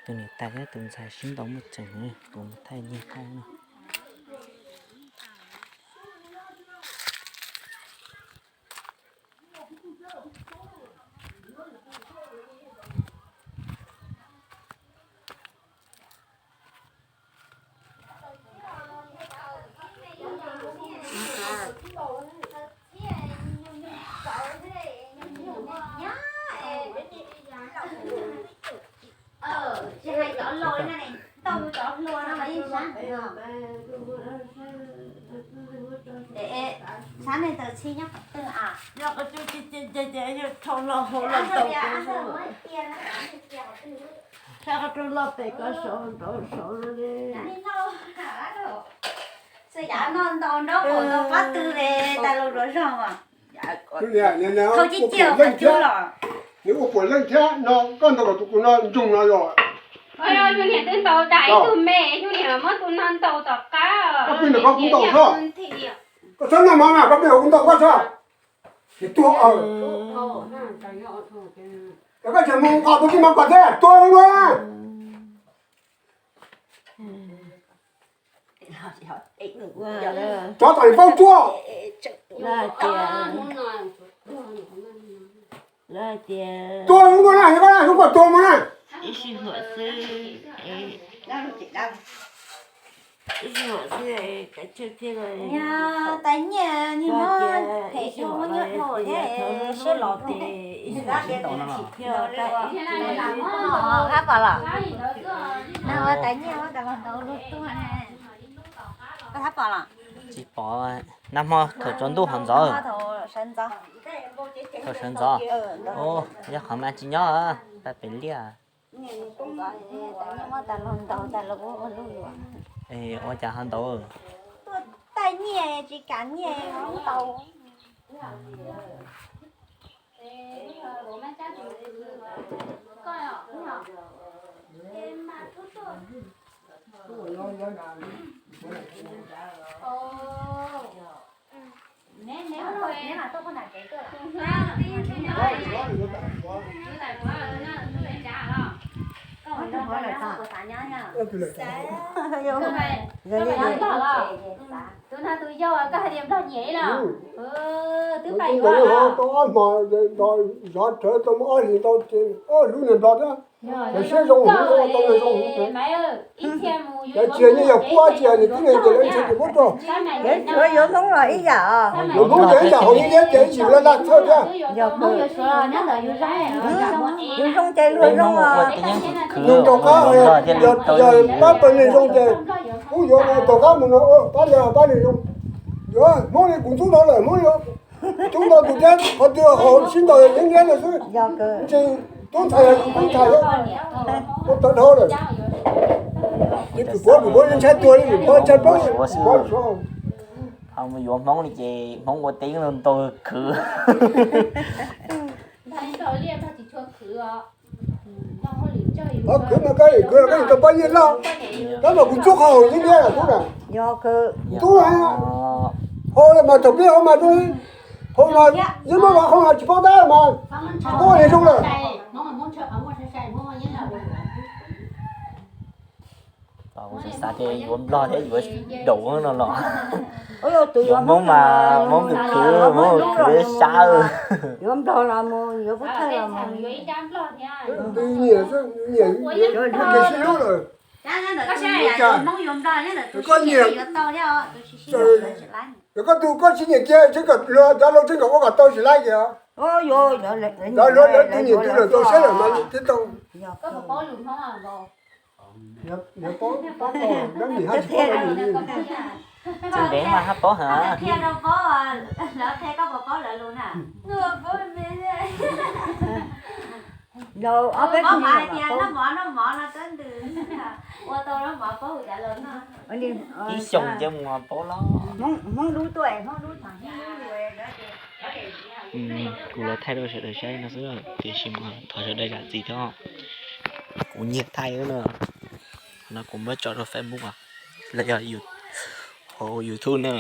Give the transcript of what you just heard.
Tus niam tais thiab tus ntxhais sib ntaus muaj tseem, kuv mus thaij nyiaj thaij no. Sab ne taw txhij nyob qhov twg a? Rho los hauv los tau, rho rau los pem ko saud rau saud no li. Xwb yav no ntau nraub qaum ntau qab twg li tas los rau zog. Thauj cib ciaj qhov cub los. Nws ua puas leej thiab no, koj ntaus kom tus kuv no ntsoog no los. Yus niam twb ntaus tas ib tug me, yus niam muab tus no ntaus tom qab. Koj pw ntawm koj kuv ntaus xwb. Koj txhob noj mov na, koj pw ntawm kuv ntaus koj xwb. Ces tuag. Koj tseem mus qos tus tij mas kom thiab tuag luaj. Tsov tom lwm paub tsuaj. Lawv hais tias, lawv hais tias tuag mus na, yog koj na, hnub koj tuag mus na. Ib sij huam xwb, ib sij huam xwb, tais nyiaj nws muab them coj muab nyob dhau thiab, siab los ces ib sij huam xwb tau no. Hab pom los? Nag ua tais nyiaj muab tas los ntau luag tuag ne. Koj hab pom los? Tsis pom, nag hmo thaum tsaus ntuj ho ntxov. Thaum sawv ntxov. Yog qhov mas tsis nyob, pab pem liaj. Ua cas ho ntau? Tuaj taij nyiaj tsis kam nyiaj ho ntau. Tus no tus yau koj hais tias nplog nyiam ib los? Twb pais yuav. Tau ob hmo zov rawv tau muaj ob hlis ntau ces lub niag nplog thiab. Lawv siab zoo heev, tau zoo heev. Lawv tsis yog nyiaj yog kub tsis yog nws tib neeg ces lawv ntshe ces muab rau. Yuav Hmoob los ib yam. Yuav Hmoob ces ib yam hauv nyiaj liab ces ib yam laj laj txhawj thiab. Yus zoo ces luag zoo os. Nws rov qab, yog pab pawg neeg zoo ces kuv yuav rov qab mus no, pab yog pab neeg zoo. Yuav Hmoob li kuv ntxub no lawm, Hmoob yuav coob ntau tus thiab, qhov twg haus sib ntaus yeeb liab no xwb. Ntshe tub ntxhais yog tub ntxhais, ua tawv dhau lawm. Ces kwv puav kwv puav yeej ntshai tuag li, kwv puav ntshai plaub, kwv puav so. Ho mus yuav Hmoob li ces Hmoob ua teb ntau khwv. Ho khwv mas koj khwv koj tau pab nyiaj loj, tab mas kuv ntxub qhov haus yeeb liab lawm tub na. Ntxub, haus mas thaum peb haus mas, haus mas yeej muab vaj haus mas tsis paub tab mas tsis paub ua li zoo lawm. Xav tias yuav nplog thiab yuav daum no los, yuav Hmoob mas Hmoob khwv khwv, Hmoob khwv sab. Yuav nplog los mus, yuav pub thawj los mus. Nyiam, nyiam, nyiam sib hlub lawm. Koj nyiam, koj tus koj tsis nyiam kiag tseem kom luag cov laus tseem kom ua kom tau tsis laib kiag. Cov luag lawv tus nyiam tus lawm tau siab lawm mas thiaj tau. Tsis ntev mas hab paub heev. Ib xyoos cia mus paub los. Kuv los thaij rau sawv daws saib no xwb tiam sis mas thov sawv daws zam txim thiab. Kuv nyiag thaij no, kuv muab tso rau Facebook los yog hauv YouTube na.